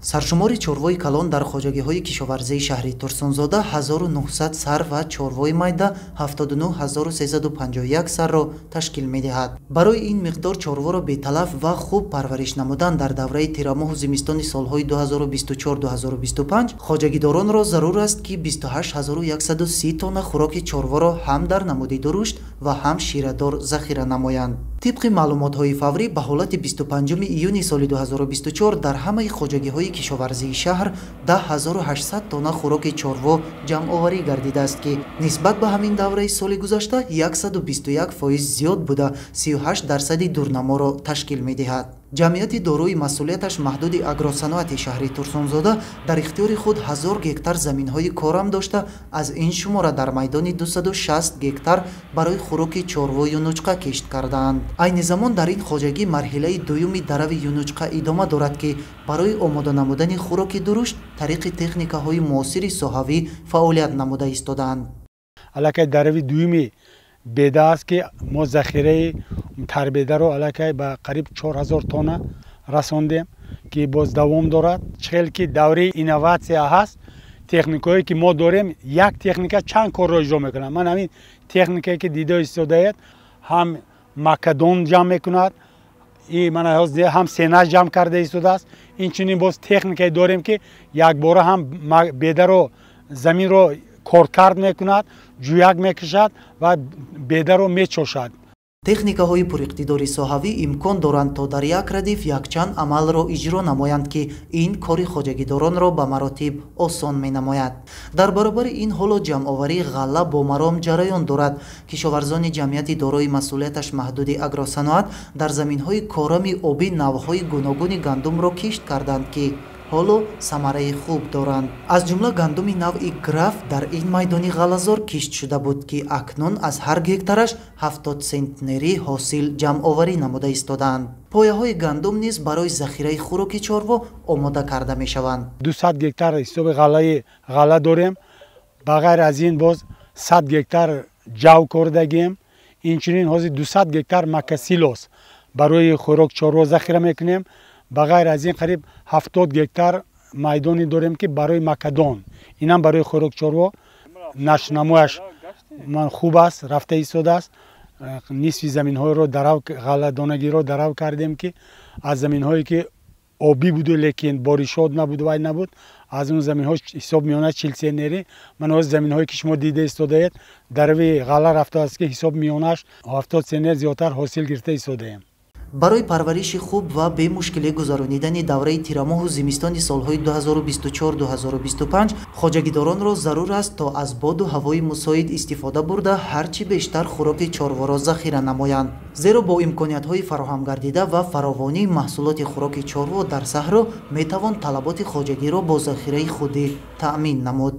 Саршумори чорвои калон дар хоҷагиҳои кишоварзии шаҳри Турсунзода 1900 сар ва чорвои майда 79351 сарро ташкил медиҳад. Барои ин миқдор чорворо беталаф ва хуб парвариш намудан дар давраи тирамоҳу зимистони солҳои 2024-2025 хоҷагидоронро зарур аст, ки 28130 тонна хӯроки чорворо ҳам дар намуди дурушт ва ҳам ширадор захира намоянд. Тибқи маълумотҳои фаврӣ ба ҳолати 25 июни соли 2024 дар ҳамаи хоҷагиҳои кишоварзии шаҳр 10800 тонна хӯроки чорво ҷамъоварӣ гардидааст, ки нисбат ба ҳамин давраи соли гузашта 121% зиёд буда, 38% дурнаморо ташкил медиҳад. Ҷамъияти дорои масъулияташ маҳдуди агросаноати шаҳри Турсунзода дар ихтиёри худ 1000 гектар заминҳои корам дошта, аз ин шумора дар майдони 260 гектар барои хӯроки чорво юнучқа кишт кардаанд. Айни замон дар ин хоҷагӣ марҳилаи дуюми дарави юнучқа идома дорад, ки барои омода намудани хӯроки дурушт тариқи техникаҳои муосири соҳавӣ фаъолият намуда истодаанд. Аллакай дарави дуюми беда аст, ки мо захираи тарбедаро аллакай ба қариб 4000 тонна расондем, ки боз давом дорад. Чӣ хел ки давраи инноватсия ҳаст, техникаҳое ки мо дорем, як техника чанд корро иҷро мекунад. Ман ҳамин техникае ки дида истодаед, ҳам макадон ҷамъ мекунад, ҳам сенаж ҷамъ карда истодааст. Инчунин боз техникае дорем, ки якбора ҳам бедаро, заминро коркард мекунад, ҷӯяк мекашад ва бедаро мечошад. Техникаҳои пуриқтидори соҳавӣ имкон доранд, то дар як радиф якчанд амалро иҷро намоянд, ки ин кори хоҷагидоронро ба маротиб осон менамояд. Дар баробари ин ҳоло ҷамъоварии ғалла бо маром ҷараён дорад. Кишоварзони ҷамъияти дорои масъулияташ маҳдуди агросаноат дар заминҳои корами обӣ навъҳои гуногуни гандумро кишт карданд, ки ҳоло самараи хуб доранд. Аз ҷумла гандуми навъи граф дар ин майдони ғаллазор кишт шуда буд, ки акнун аз ҳар гектараш 70 центнери ҳосил ҷамъоварӣ намуда истодаанд. Пояҳои гандум низ барои захираи хӯроки чорво омода карда мешаванд. 200 гектар ҳисоби ғалла дорем. Ба ғайр аз ин боз 100 гектар ҷав кордагием. Инчунин ҳозир 200 гектар макасилос барои хӯрок чорво захира мекунем. Ба ғайр аз ин қариб 70 гектар майдоне дорем, ки барои макадон, инам барои хӯрок чорво нашнамояш ман хуб аст, рафта истодааст. Нисфи заминҳоро дарав, ғалладонагиро дарав кардем, ки аз заминҳое ки обӣ буду, лекин боришот набуд, вай набуд, аз он заминҳо ҳисоб миёна 40 центнери. Ман ҳозир заминҳое ки шумо дида истодаед, дарави ғалла рафтааст, ки ҳисоб миёнааш 70 центнер зиёдтар ҳосил гирифта истодаем. Барои парвариши хуб ва бемушкилӣ гузаронидани давраи тирамоҳу зимистони солҳои 2024-2025 хоҷагидоронро зарур аст, то аз боду ҳавои мусоид истифода бурда, ҳарчи бештар хӯроки чорворо захира намоянд. Зеро бо имкониятҳои фароҳамгардида ва фаровонии маҳсулоти хӯроки чорво дар саҳро метавон талаботи хоҷагиро бо захираи худӣ таъмин намуд.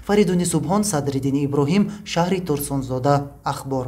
Фаридуни Субҳон, Садриддини Иброҳим, шаҳри Турсунзода, Ахбор.